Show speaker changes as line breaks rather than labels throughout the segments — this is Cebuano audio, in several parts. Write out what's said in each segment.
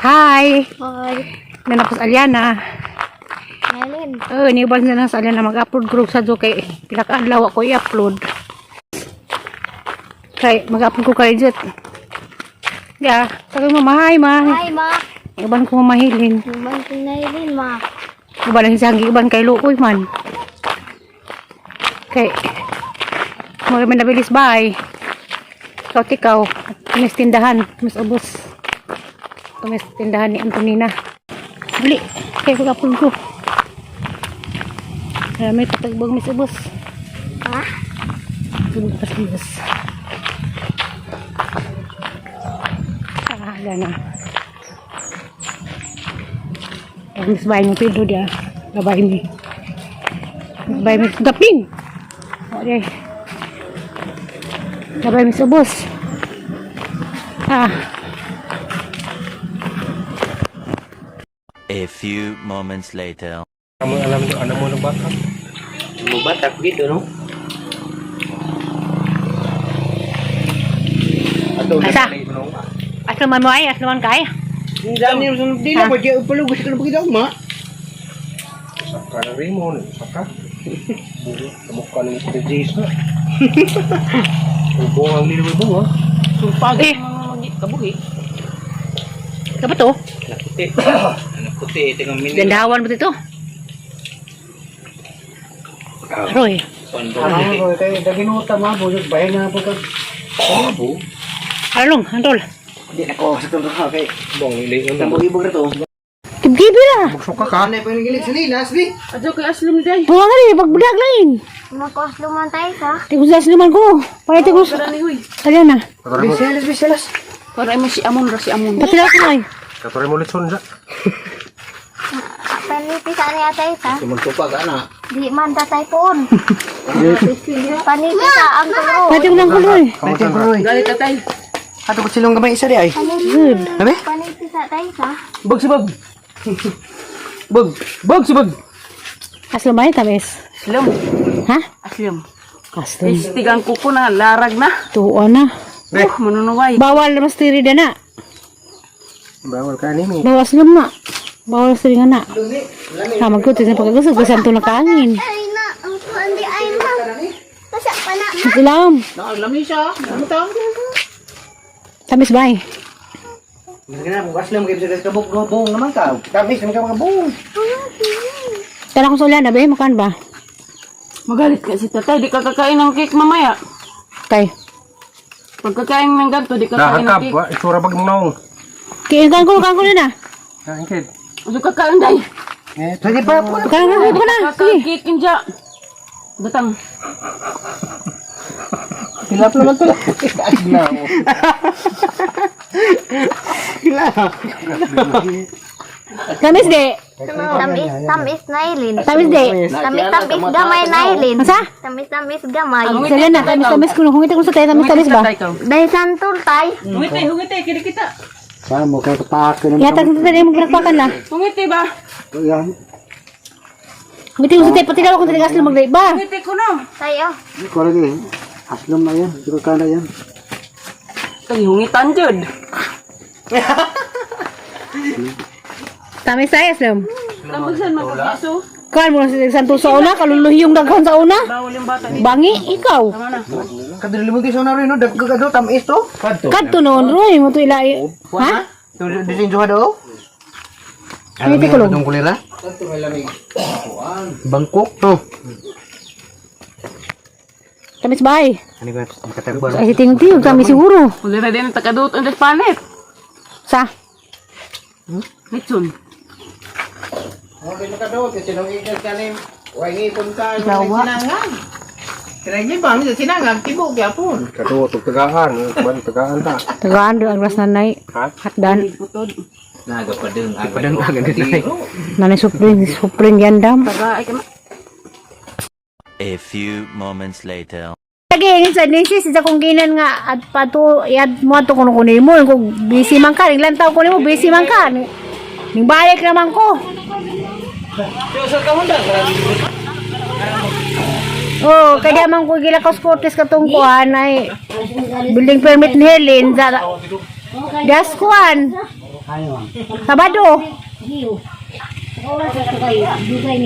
Hi!
Hi.
Nanapos Aliana.
Ngayon.
Oh, niubal na lang sa Aliana mag-upload group sa do kay pila ka adlaw ako i-upload. Kay mag-upload ko kay Jet. Ya, sabi mo ma, hi ma.
Hi, ma.
Uban ko mamahilin.
Uban ko na rin, ma.
Uban lang siya uban kay Luoy man. Kay mo kami nabilis bay. Ikaw tikaw, tumis tindahan, tumis ubos. Tumis tindahan ni Antonina. Bili, kay mag-upload ko. Kaya may patagbog mis ubos.
Ha?
Ubos, ubos. Ah, gana. Ang bahay mo Pedro dia. Babae mi. Babae mi gaping. Okay. Babae mi subos. Ah,
A few moments later.
Amo alam do ano mo nagbatak.
Mo batak gitu no.
Ato
Asa? Aslo man mo ay, aslo man kay.
Dami yung di na pa di palugos ka na pagkita ma.
Saka na rin mo, saka. Bulo, kamukha ng Mr. Jason. Ubong ang nila bunga.
Eh,
Kabuhi.
kapo to?
Naputi. Naputi tingang mini.
Gandawan mo dito. Aroy.
Ah,
kay daginuta ma bulog bahay na po kag
Abo.
Along, antol.
di na ko sa tulog ha kay
Bong nili
tambog ibog ra to.
Kibgibi na.
Magsuka ka.
Ano pa yung sa nilas di?
Bunga nga rin, pagbulag lain.
Magkoslo man tayo sa.
Tigos sa naman ko. Para tigos. Alyan na.
Biselas biselas.
Para mo si Amon ra si Amon.
Pati lang ko ay.
Katuloy mo litson sa.
Paniti sa niya tayo sa.
Magtupa ka na.
Di man tatay poon. Paniti sa ang tulo.
Pati ko lang kuloy.
Nanti bro.
Galit tatay.
Ato ko silong gamay isa di ay.
Good.
Kami?
Paniti sa tayo sa.
Bug si bug. Bug. Bug si bug.
Aslo ba yun, tamis?
Aslom.
Ha?
Aslom.
Aslo.
Istigang kuko na larag na.
Tuo na.
Manunuway.
Bawal na mas tiri na na.
Bawal ka nini.
Bawal aslom na. Bawal tiri nga na. Ha, magkutis na pagkagusog. Kasi anto na kaangin.
Ay na, ang kuan di ay ma. Basta pa na ma.
Ilam.
Naaglami siya. Ano tao?
Tamis ba eh?
Nga mo aslam kay biselas kabog buong naman ka. Tamis naman ka buong.
Tara kong sa ulan na ba eh? Makan ba?
Magalit ka si tatay. Di ka kakain ng cake mamaya.
Kay.
Pagkakain ng ganto, di ka kakain
Dahan ka
ng cake.
ba? Isura bag mo naong.
Kaya kan ko, kan ko na.
Kain kid.
Uso kakain day.
Eh,
Sige pa po.
Kan ko ko na. Sige.
Kakain cake inja. Batang.
Hilap naman to.
Tamis de.
Tamis, tamis na ilin.
Tamis de.
Tamis, tamis gamay na ilin.
Asa?
Tamis, tamis gamay.
Sa ulan na. Tamis, tamis ko. Kung ito ko sa tayo, tamis, tamis ba?
Dahil santol tay.
Hungiti, hungiti, kiri kita.
Sa mo kay paak naman.
Yata sa tayo mong pinagpakan la.
Hungiti ba?
Yan.
Kung ito ko sa tayo, pati daw kung talaga aslo magdai ba?
Hungiti ko no.
Tayo.
Ko lagi. Aslom na yan. Di ko kana yan.
Tagi hungitan jud.
Tamis tayo, aslom.
Tambagsan magkapiso.
Kan mo sa santo sa una, kaluluhi yung daghan sa una.
Bawal yung bata ni.
Bangi, ikaw.
Tama na.
Kadiri mo sa na rin no dagko ka tamis to.
Kadto.
Kadto noon, Roy, mo to ilai. Ha?
To disin juha do.
Ano iti kulong?
Itong kulira? Bangkok to.
Tamis bay.
Ano ba? Makatagbar.
Ay, tingog tiyog, tamis siguro.
Kulira din ang takadut ang panet.
Sa?
Litson.
Okay makadot kasi nung ikas kanim way ngipon ka sinangan. Sinangan ba sa sinangan tibo gyapon.
Kato tug tagaan, man tagaan ta.
Tagaan do ang ras nanay.
Ha?
Hatdan.
Putod.
Nagapadeng
Padang agad na.
Nanay supling, supling yandam.
Taga ay kama.
A few moments later.
Lagi sa nisis sa kong ginan nga at pato yad mo ato kuno kuno mo kung busy man ka ning lantaw ko nimo busy man ka ning balik naman ko. Oh, kaya man ko gilakaw Cortes katong kuan ay building permit ni Helen sa das kuan. Sabado.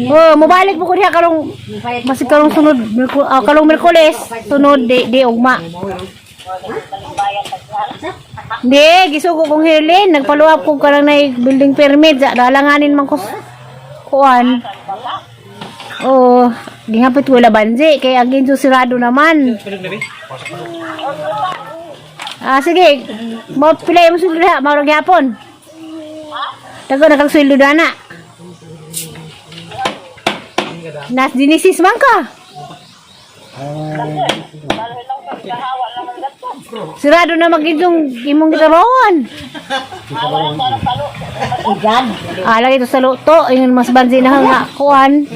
Oh, mobalik po ko diha karong masig karong sunod karong Miyerkules, sunod di ugma. Di, gisugo kong hilin. Nagpaluap ko karang na building permit. Sa dalanganin man ko kuan. Oo, gihapit ko labanji. Kay ang ginso sirado naman. Ah, sige. Mo pila mo sweldo diha, mao ra gihapon. Dago na kag sweldo dana. Nas dinisis man ka. Sirado na magintong imong gitrabahoan. Ah, lagi to sa luto. Ingon mas bansi na nga kuan.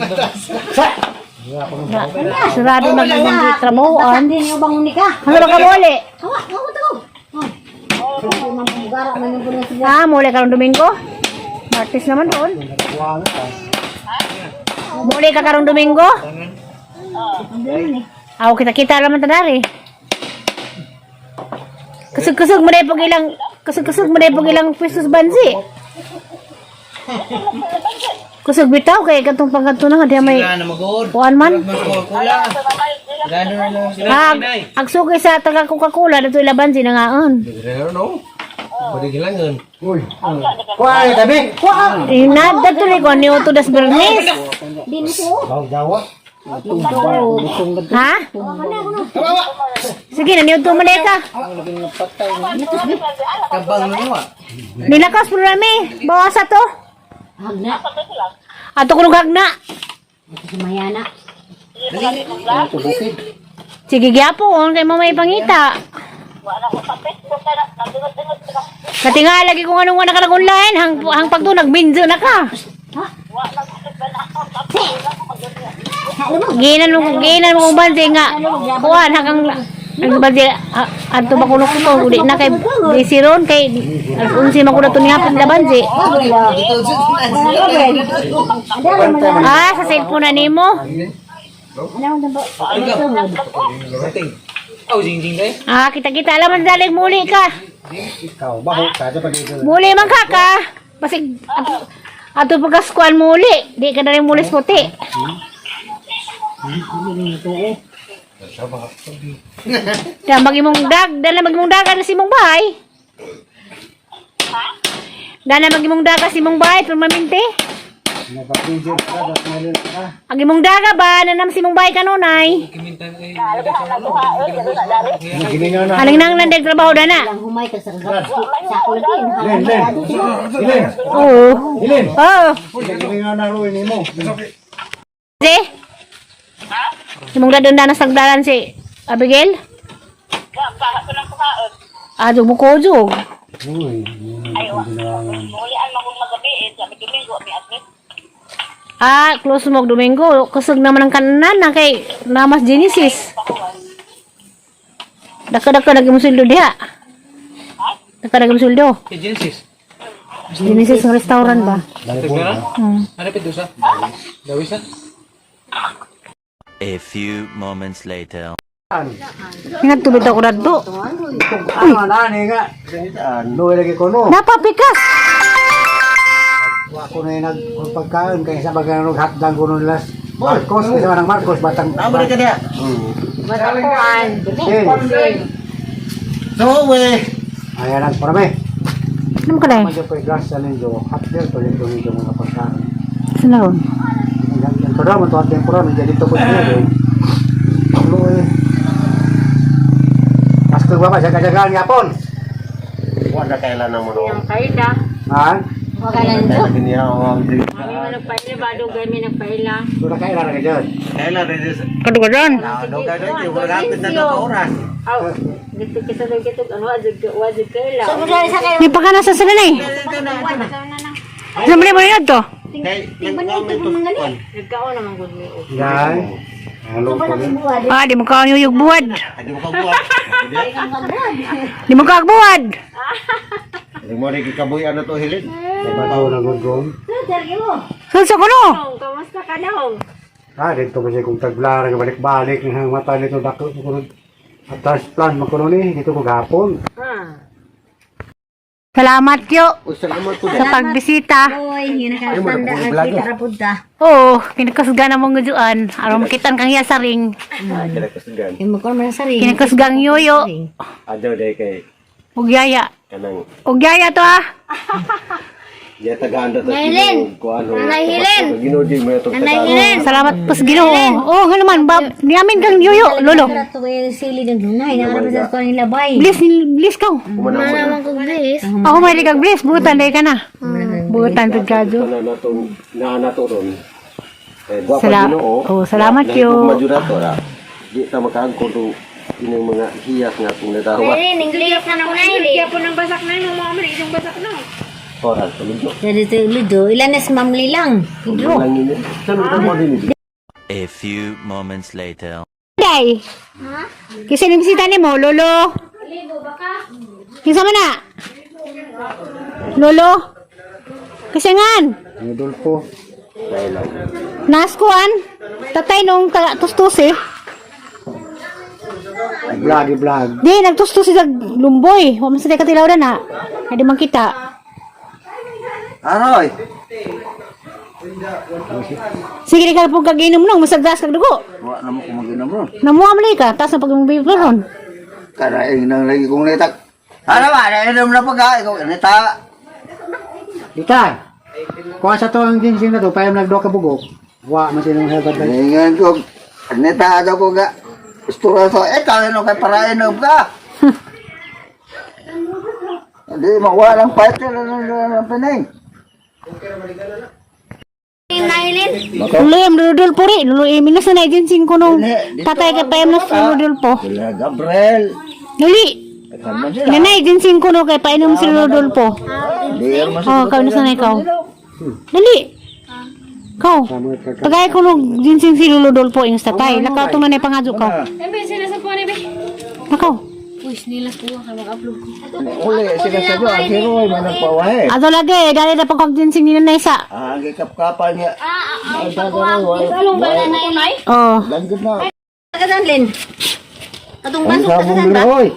Na, sirado na imong gitrabahoan.
Hindi niyo bangon ni ka.
Ano ba ka muli?
Hawa, hawa to. Mugara man yung puno sila.
Ah, muli karong Domingo? Martes naman doon. Muli ka karong Domingo? Aw, kita-kita naman tanari. Kusog-kusog mo na pag ilang kusog-kusog mo na pag ilang pesos bansi. Kusog bitaw kay katong pangkanto na nga di may
Wala na magod.
kuan man.
Coca-Cola. Wala na mo sila.
Ah, ang sugay sa taga Coca-Cola dito ila bansi na ngaon.
No? Pwede gilangan.
Uy. Kuha tabi. Kuha.
Inad tuloy ko ni Otto das Bernis.
Dawa.
Ha? Sige, naniudto mo na ka.
Kabang na mo.
Nilakas po nami. Bawasa to.
Hagna.
Ato ko hagna.
Sumayana.
Sige gyapon kay mamay pangita. Katinga lagi kung anong wala ka nag online hang hang pagto nagminzo na ka. Ginan mo kung bansi nga. Kuan hanggang ang bansi adto ba kuno ko uli na kay busy ron kay alas 11 man ko na to nihapon na bansi. Ah, sa cellphone na nimo.
Oh, jing jing day.
Ah, kita-kita alam ang dalig muli ka.
Ikaw baho ka sa pagdito.
Muli man ka ka. Basig ato, ato pagkaskuan muli. Di ka na rin muli sa puti. Dan bagi mong dag, dala magi mong daga na si mong bahay. Dala magi mong daga si mong bahay permanente.
Nagpa-freezer ka, das meron ka.
Ang imong daga ba nanam si mong bahay kanunay.
Giningaw na.
Aling nang nandag trabaho dana.
Ang humay ka sa sako lagi.
Len, Len. Len.
Oo.
Len.
Oo.
Giningaw na ruin nimo.
Si? Imong dadon na sagdalan si Abigail? Ah, jug mo ko jug.
Uy, ginawangan.
Ah, close mo og Domingo. Kusog naman ang kanan na kay namas Genesis. Daka-daka lagi mo sweldo diha. Daka lagi mo sweldo.
Genesis.
Genesis ng restaurant ba?
Ano pa dosa? Dawis na?
A few moments later.
Ingat tubig ako radto.
Ano na ni nga? Luwi lagi ko no.
Napapikas.
Ako na yung nagpagkaon kay sa baga nag hatdang ko nung last. Marcos, kasi ng Marcos batang.
Tama ka diha.
Sin.
So, we.
Ayan ang parame.
Ano ka dahil?
Medyo pa gas sa ninyo. Hatdang to nito nito mga pagkaon.
Saan na ron?
Ang pura mo to hatdang pura medyo dito ko niyo. Luwi. Pasko ba sa kajagaan yapon?
Wala kailan na mo no.
Ha?
Kailan niya ang
Sudah kailan na kayo?
Kailan rin
Kadugadan.
Ano ka dito? Wala kapit na to oras.
May pagkana sa sila na eh. Saan mo na yun to?
Kay nagkaon to.
Yan. Ang luto ni.
Ah, di mo ka ang yuyog buwad.
Adi mo ka buhat.
Di mo ka buwad.
Di mo rin kikabuy ano to hilin.
Bataw na gudgom.
Saan sa kuno?
Ah, dito ba siya kung taglara, balik-balik, nang mata nito dako ko. At transplant man kuno ni dito ko gapon.
Salamat yo
Uy, salamat po.
sa pagbisita.
Oy, yun nakatanda ang kita ra pud ta.
Oo, kinakusga na mong ngajuan. Aron makitan kang iya sa ring.
Kinakusgan.
Yung magkuhan man sa ring.
Kinakusgang yoyo.
Adaw day kay
Ug yaya.
kanang
Ug yaya to ah.
ya tagaan ta
Nanay
kuan ho.
Nanay Helen!
Ginoo di mo itong
Nanay
tagaan.
Helen!
Salamat po sa Ginoo. Oo, oh, naman bab. Niamin kang yoyo, lolo.
Tara to kay sili ng dunay, naara sa kuan nila bay.
Bliss, bliss ka.
Kumana mo.
Ako may kag bliss, butan day ka na. Butan pud kadyo.
Na nato na nato ron. Eh gwapa Ginoo.
Oh, salamat yo.
Majura to ra. Di ta makaangkon to ining mga hiyas nga atong nadawa.
English na nang
Kaya po ng basak na yun, mga isang basak na.
Oras tulog.
Dari to ludo, ilan na si Ma'am Lilang. Pedro.
Lang ini. Saan mo din?
A few moments later.
Day. Kasi ning bisita nimo, lolo. Kinsa man na? Lolo. Kasi ngan.
Rodolfo.
Naskuan. Tatay nung tustos eh.
Vlog, vlog.
Di, nagtustos siya lumboy. Huwag man sa katilaw na na. Hindi man kita.
Aroy.
Sige, di ka po kaginom nung. Masagdas kag dugo.
Wa na mo ko maginom ron.
Namuha man ka. Tapos na pag mong ron.
Karaing nang lagi kong nitak. Ano ba? Nainom na pagka. Ikaw, nita.
Dita. Kuha sa to ang ginseng na to, payam nagdo ka bugok. Wa man sinong health advice.
Ningan ko. Nita daw ko ga. Istura sa eh kaya no kay para inom ka. Hindi makuha ng fighter ng pining.
Luloy, luludol po rin. Luloy, minas na na ko nung tatay kay payam na luludol po.
Sila Gabriel.
Luli,
Saan man sila?
nanay, ginseng ko no kay painom si luludol po.
Di man
Oh, kau na sanay ikaw. Dali. Kau. Pagay ko nung ginseng si Lolo Dolpo yung tatay. Lakaw tong nanay pangadyo ka. Lakaw.
Uli sila sa do. Ang hero ay managpawahe.
Ato lagi, dali na pagkag ginseng ni nanay sa.
Ah, ang gikapkapan niya. Ay,
Oh.
Langgit na.
Kagadan Atong
Ang
basok
sabong nila, oy.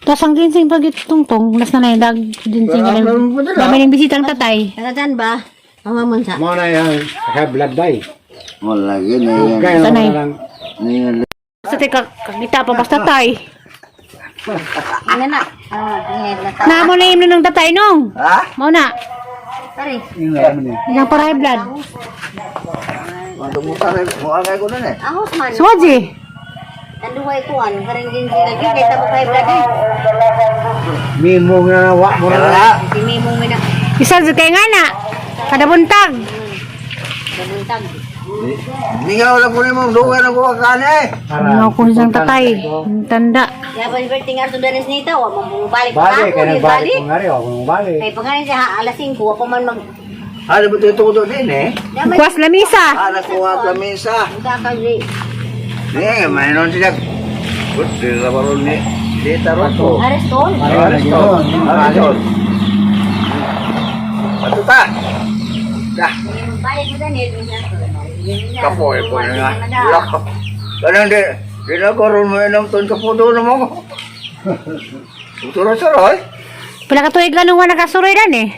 Tapos ang ginseng pag itungtong, las nanay dag ginseng
Pero
ni
ang mo nila.
Dami ng bisitang tatay.
Kagadan ba? Mama mon sa.
Mo na yung high blood day.
Wala yun eh.
Kaya
Tanay.
na lang.
Ngayon,
Sa teka, kagita pa basta tatay.
Ina na. Ah, ina na ta.
Namo na imno ng tatay nung.
Ha?
Mao na.
Tari.
Yung alam ni.
Ilang para high blood.
Madumutan rin. Mukha kayo ko nun eh.
Ahos man.
Suwaji.
Tanduay kuan karang din sila kay tabo kay blood. eh.
Mimo nga wa mo na.
Wala.
Si Mimo mi na
Isa jud kay nga na. Kada buntag.
buntag.
Hindi nga wala ko rin mong duga ng kuha ka na eh.
Ano ko siyang tatay. Tanda.
Ya pa birthday nga danes nita wa man bumabalik
Balik
pa ako,
kaya
di
nagbalik
balik.
ko nga rin, ako balik.
Kay pangalan siya alas 5 wa pa man mag
Ano ba ito ito din eh?
Damay
Kuwas lamisa.
Ano kuha lamisa?
kakagi.
Hindi, mayroon sila. Good, di na baron ni. Di taron ko.
Areston.
Ariston. Ariston. Patuta. Dah.
Balik mo Daniel.
Kapoy po na nga. Lako. Ganun di. Di na ko ron mo inom ton kaputo naman ko. Suro-suro eh.
Pila ka tuig lang nung wala nakasuroy dan eh.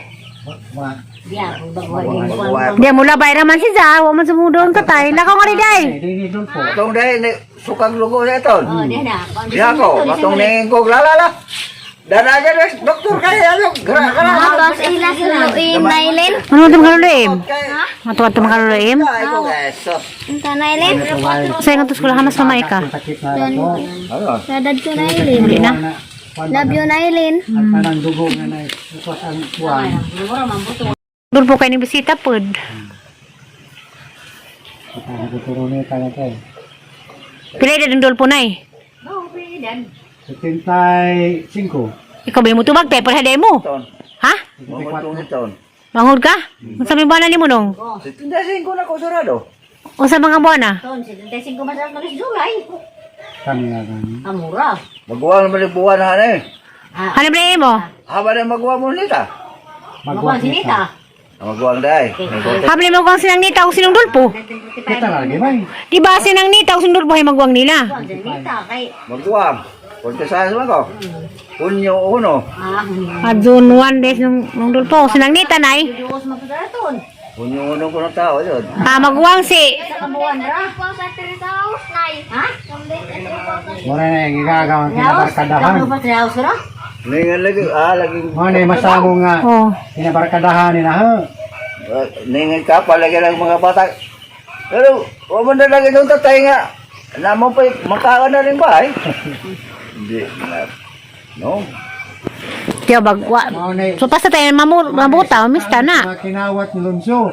Diya, bago
Di mo labay raman si Ja, wa man sumudo ang tatay. Lakaw nga rin day.
Hindi ni po.
Atong dahil ni sukang lugo sa iton.
Oh, diya na.
Diya ko, matong ningin ko, lalala. Danaga na, doktor kaya, ano, gara, gara.
Tapos ila sa luin nailin.
Ano itong kaluluim? Matuwa itong kaluluim?
Ay, ko, eso.
Unta nailin.
Sa ingat ko hamas mamay ka.
Sakit na lang ko.
Ano?
Dadad ko nailin.
Huli na.
Love you nailin.
Ang parang dugo nga na ito ang kuwan.
Doon po kayo ng bisita pod.
Ito nagtuturo ni talaga eh.
Pila edad ang dolpo na eh.
75.
Ikaw ba yung mutubag tayo? Pareha mo.
Ton.
Ha?
Mamutong ito.
Mangod ka? Unsa may buwan na nimo nung?
75 na ko, sarado.
Unsa mga buwan na?
Ton, 75 mas ang malis July.
Kami nga kami.
Amura.
Magawa naman yung buwan na eh.
Ano ba mo?
Haba na magawa mo nita.
Magkuhan si Nita.
Magawa na eh.
Habli mo kung sinang nita o sinong dulpo.
Kita lagi ba?
Di ba sinang nita o sinong dulpo ay magwang nila?
Magkuhan si Nita kay
Magawa. Kunti sa man ko. Hunyo 1.
Ah, June 1 days nung Dulpo. Sinangnita nay.
Hunyo 1 ko na tao yun.
Ah, maguwang si.
Mura na yung igagaw ang kinabarkadahan.
Ningan lagi, lagi.
Muna yung masamo nga
Oh.
kinabarkadahan ni na ha.
Ningan ka pa lagi lang mga bata. Pero, wa man na lagi nung tatay nga. Namo pa, makaon na rin ba eh? Hindi. No?
Tiyo bagwa.
Muna yung
So pasta tayo mabuta, mista na.
mga kinawat ni Lunso.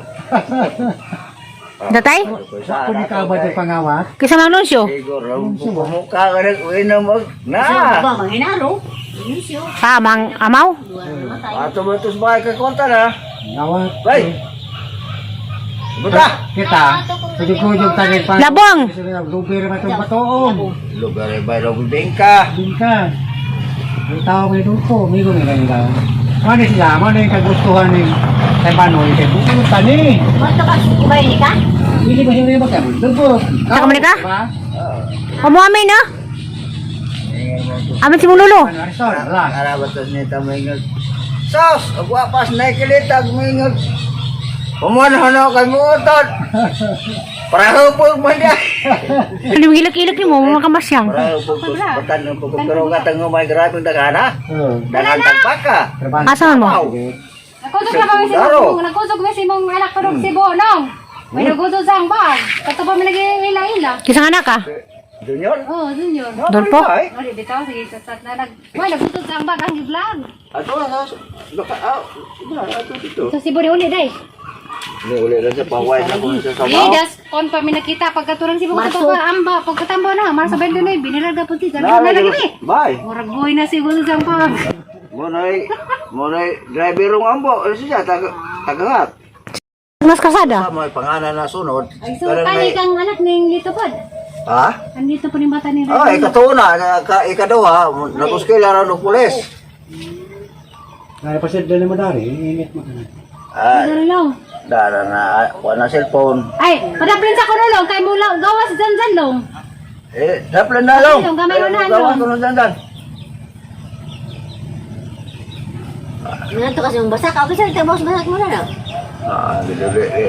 Datay?
Ako ni kabad yung pangawat.
Kisa mang Lunsyo.
Siguro, mukha ka rin, uwi na mag, na!
Pa, mang amaw.
Ato ba ito sa bahay ka konta na?
Pangawat.
Bay! Buta!
Kita, kujog-kujog tayo pa.
Labong!
Lubir man itong batoon.
Lugar ay bay, bingka!
Bingka. Ang tao may duko, may gumila nila. Ano sila, ano yung kagustuhan ni kay Panoy, kay Buko tani. Hindi ba siya ba kayo? Dugo.
Saka man ka?
Diba?
Umuamin no? Amin si Mulolo.
Ano, Arison, ala.
Arabatos nita moingon. Sos! Agwapas na ikilitag moingon. Umuan-hano kay muutot! Para hupog man niya!
Ano yung ilok-ilok ni mo, mga kamasyang.
Para hupog ko, batan ng pugog. Pero nga tango may grabing dagana.
Oo.
Dagan tagpaka.
Trabaho.
Asa man mo?
Wow!
Nagkusog na kami si
Claro.
Mong, nagkusog na si mong anak parang si Bonong. May nagkusog sa ang bag. Kato pa may nag-ila-ila.
Kisa nga anak ah.
Junior?
Oh, junior.
Dolpo?
Ay.
Oh, di bitaw sige sat na nag. May nagkusog sa ang bag ang vlog.
Ato na sa baka ah, ato dito.
So si Bori uli day.
Ni uli lang sa paway na kung sa
Eh,
sabaw.
das kon pa mi nakita pagkaturang si Bonong pa amba pagkatambo na marsa 29 binirag po ti na lagi ni.
Bye.
Murag boy na si Bonong sa ang bag.
Monay, monay driver ng ambo. Ano siya taga tagangat.
Mas kasada.
May pangalan na sunod.
Ay so kani kang anak ning Lito pod.
Ha?
Andito po ning bata ni
Oh, ikatuna, ka, ikaduha, nakuskila ra ng pulis.
Ay, pasid mo dari, init mo.
Ah,
Ano long?
dara na, wala na cellphone.
Ay, padaplin sa kuno long kay mula gawas zanzan long.
Eh, dapat na lang.
Ay, gamay na,
Gawa
long.
ko nung dandan.
Nga to kasi basak. Ako sa tabos basak mo na no.
Ah, dili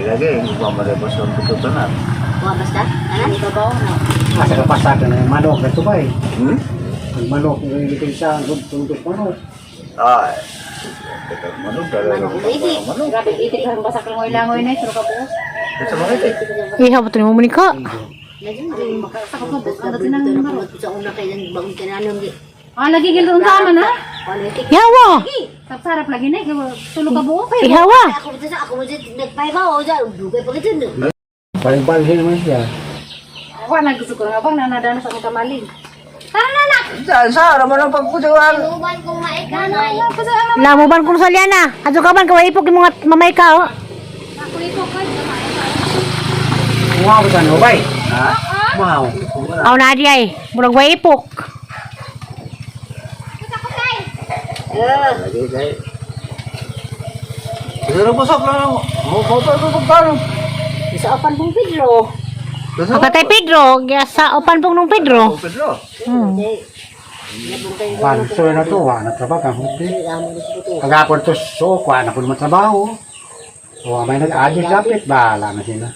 lagi, hindi pa malabas ang tutunan.
Wa basta. Ana babaw na.
Asa ka pasak na yung manok, ito ba eh?
Hmm?
Ang manok, yung likod sa tungtos manok.
Ah, ito, manok, dara
Manok, itik.
Manok.
Grabe itik ang basak langoy langoy na pero kabuos.
Ito mga itik.
Iha ba ito ni mo ka?
Sa una kay bagong tinanom di.
Ah, lagi gil doon sa aman ha.
Politik.
Ihawa!
Sarap lagi na, tulog ka buo kayo.
Ihawa!
Ako mo sa ako mo sa nagpayba o sa dugay pa gid.
Baling-balhin naman siya.
Ako na gusto ko nga bang nanadana sa akong kamalig. Tara na na!
Saan, saan? Naman ang pagputuan.
Lamuban kung sa liana. Adto ka ban kaway ipok imong mamay ka oh.
Ako ito ko.
Wow, ba no, bay? Wow.
Aw na di ay. Murag way ipok.
Lagi kay. Siguro busok lang. Mo mo pa ko paano.
Sa opan pong Pedro.
Ang katay Pedro, sa upan pong nung Pedro.
Pedro.
Panso na to, wa na trabaho kang hukdi. Kagapon to so, kwa na po naman trabaho. O may nag-adjust dapat, bahala na sila.